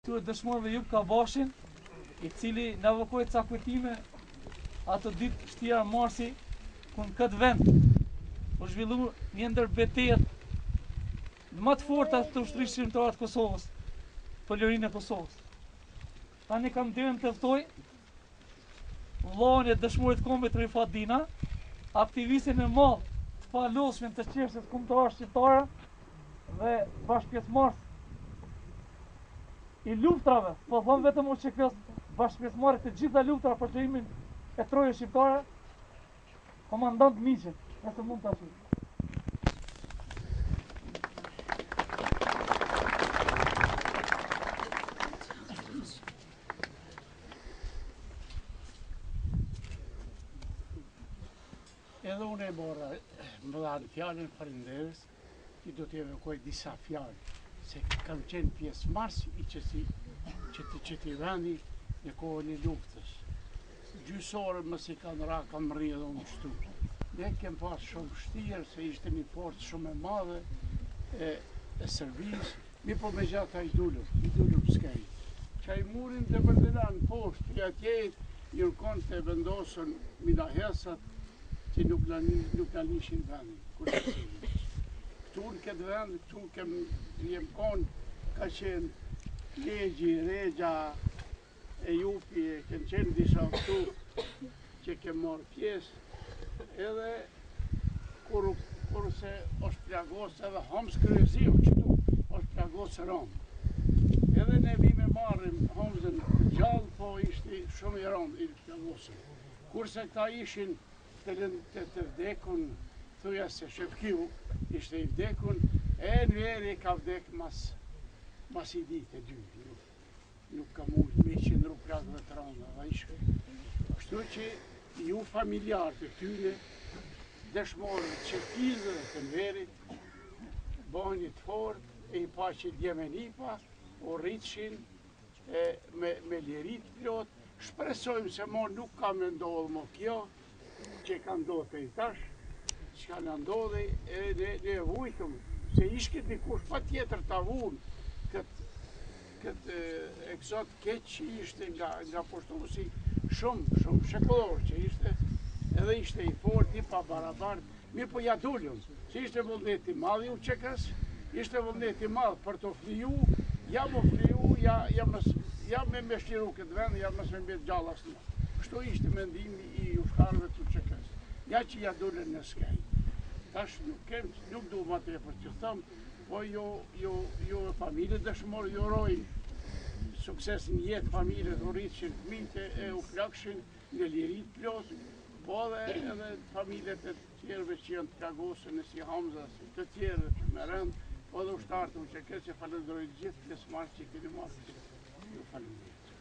Këtyre dëshmorëve Jup Kabashin, i cili na evokoi ca kujtime ato ditë të vështira marsi, ku në këtë vend u zhvillu një ndër betejat më të forta të ushtrisë çlirimtare të Kosovës, për lirinë e Kosovës. Tani kam nderin të ftoj vëllain e dëshmorit të kombit Rifat Dina, aktivistin e madh të palodhshëm të çështjes kombëtare shqiptare dhe bashkëpjesëmarrës i luftrave, po them vetëm UÇK-s, bashkëpjesëmarrës të gjitha luftrave për çlirimin e trojeve shqiptare, komandant Miqin, nëse mund ta shoh. Edhe unë e mora, më dhanë fjalën, faleminderit, që do t'i evokoj disa fjalë, se kam qenë pjesëmarrës i qësi, që të qëti vendi në kohën e luftës. Gjysë ore masi kanë ra, kam mrri edhe unë qëtu. Ne kem pas shumë vështirë, se ishte një forcë shumë e madhe e, e Serbisë, Mirëpo megjithatë i dulëm, i dulëm skajit. Qaj murin të Bërdelan poshtë, i atjejt, janë konë të vendosën minahesat që nuk na nuk na lishin vendin, kurse Këtu në këtë vend, këtu kem jem konë, ka qenë Legji, Rexha, Ejupi, kenë qenë disa këtu që kem marrë pjesë, edhe kur, kurse është plagos edhe Hamz Kryeziu qëtu, është plagos rëndë. Edhe ne vim e marrim Hamzën gjallë, po ishte shumë i rëndë i plagosur. Kurse këta ishin të, të, të vdekun, thuja se Shefkiu ishte i vdekun, e Enveri ka vdek mas, mas i ditë e dy. Nuk ka mujtë me qëndru plagëve të rënda dhe ishte. Kështu që ju familjarë të këtyne, dëshmorëve të Shefkisë dhe të Enverit, bëheni të fort e i paçi djem e nipa, u rritshin e me, me liri të plotë, shpresojmë se mo nuk ka me ndodhë mo kjo, që ka ndodhë deri tash, çka na ndodhi, e ne, ne e vujtëm, se ishke dikush patjetër ta vunë këtë këtë eksod keq që ishte nga, nga pushtuesi shumë, shumë shekullor që ishte, edhe ishte i fort, i pabarabart, mirëpo ja dulëm, se ishte vullnet i madh i UÇK-s, ishte vullnet i madh për të fliju, ja më fliju, ja, ja, mos, ja me me shliru këtë vend, ja mos me mbetë gjallë asnjë. Kështu ishte mendimi i ushtarëve të UÇK-së. Ja që ja dulën në skaj. Tash nuk kem, nuk du ma tepër të them, po jo, jo, jo familje dëshmorë, ju uroj sukses në jetë familjet, u rritshin fëmijët e u plakshin në liri të plotë, po edhe edhe familjet e tjerëve që janë të plagosur në si Hamza, si të tjerë me rëndë, po edhe ushtarët e UÇK-së që falenderoj gjithë pjesëmarrës që keni marrë. Ju faleminderit.